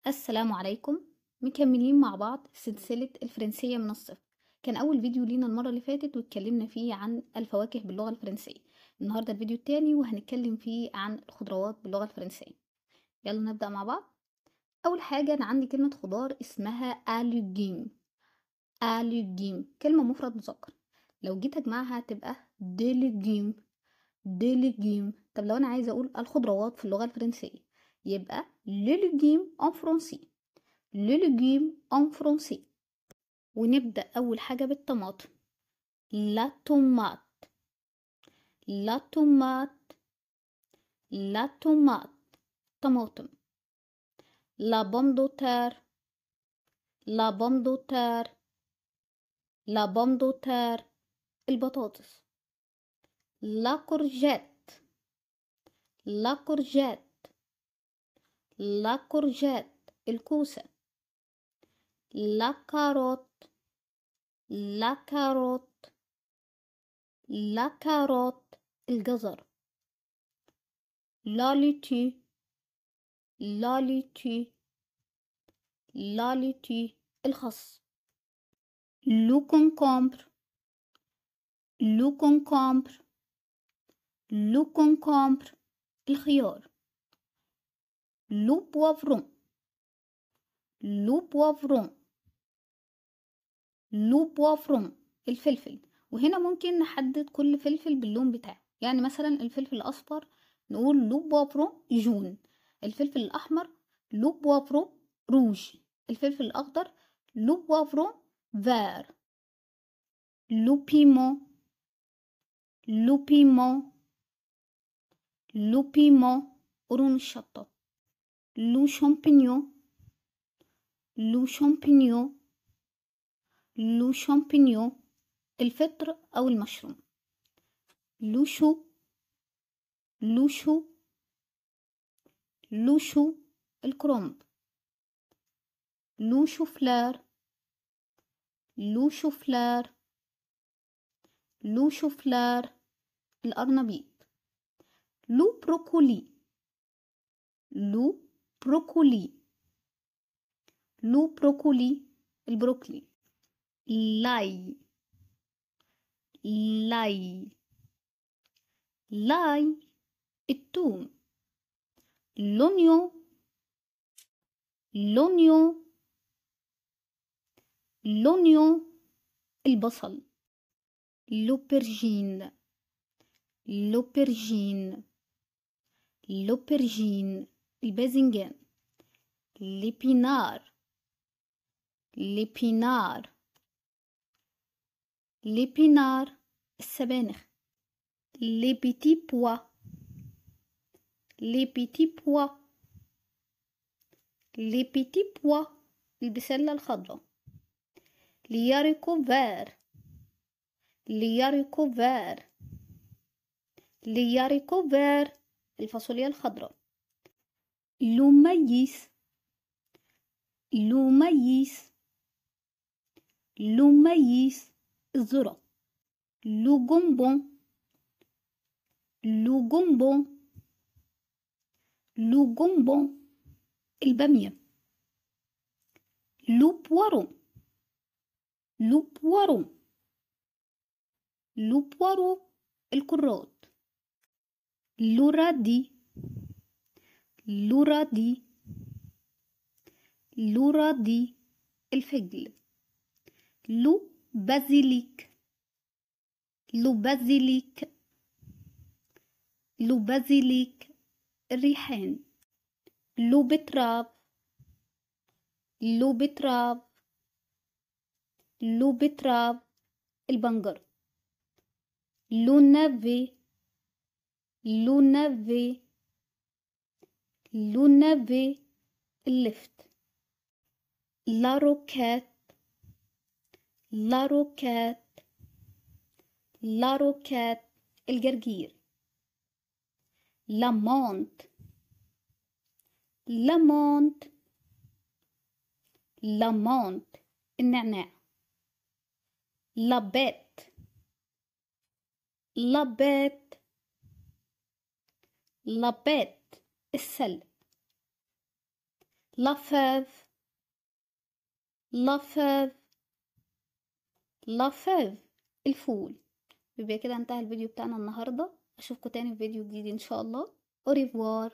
السلام عليكم. مكملين مع بعض سلسلة الفرنسية من الصفر. كان أول فيديو لينا المرة اللي فاتت واتكلمنا فيه عن الفواكه باللغة الفرنسية. النهاردة الفيديو التاني وهنتكلم فيه عن الخضروات باللغة الفرنسية. يلا نبدأ مع بعض. أول حاجة أنا عندي كلمة خضار اسمها un légume. Un légume كلمة مفرد مذكر، لو جيت أجمعها تبقى des légumes، des légumes. طب لو أنا عايزة أقول الخضروات في اللغة الفرنسية يبقى les légumes en français، les légumes en français. ونبدأ أول حاجة بالطماطم، la tomate، la tomate، la tomate طماطم. La pomme de terre، la pomme de terre، la pomme de terre البطاطس. La courgette، la courgette، la courgette الكوسة. La carotte، la carotte، la carotte الجزر. La laitue، la laitue، la laitue الخس. Le concombre، le concombre، le concombre الخيار. Le poivron، le poivron، le poivron الفلفل. وهنا ممكن نحدد كل فلفل باللون بتاعه، يعني مثلا الفلفل الأصفر نقول le poivron jaune، الفلفل الأحمر le poivron rouge، الفلفل الأخضر le poivron vert. Le piment، le piment، le piment قرون الشطة. Le champignon، le champignon، le champignon الفطر أو المشروم. Le chou، le chou، le chou الكرنب. Le chou-fleur، le chou-fleur، le chou-fleur الأرنبيط. Le brocoli، le brocoli، le brocoli البروكلي. L'ail، l'ail، l'ail الثوم. L'oignon، l'oignon، l'oignon البصل. L'aubergine، l'aubergine، l'aubergine الباذنجان. L'épinard، l'épinard، l'épinard السبانخ. Les petits pois، les petits pois، les petits pois البسلة الخضراء. Les haricots verts، les haricots verts، les haricots verts الفاصوليا الخضراء. Le maïs، le maïs، le maïs الذرة. Le jambon، le jambon، le jambon البامية. Le poireau، le poireau، le poireau الكرات. Le radis، le radis، le radis الفجل. Le basilic، le basilic، le basilic الريحان. La betterave، la betterave، la betterave البنجر. Le navet، le navet، le navet اللفت. La roquette، la roquette، la roquette الجرجير. La menthe، la menthe، la menthe النعناع. La bête، la bête، la bête السلق. La fève، la fève، la fève الفول. يبقى كده انتهى الفيديو بتاعنا النهاردة. أشوفكم تاني في فيديو جديد إن شاء الله. Au revoir.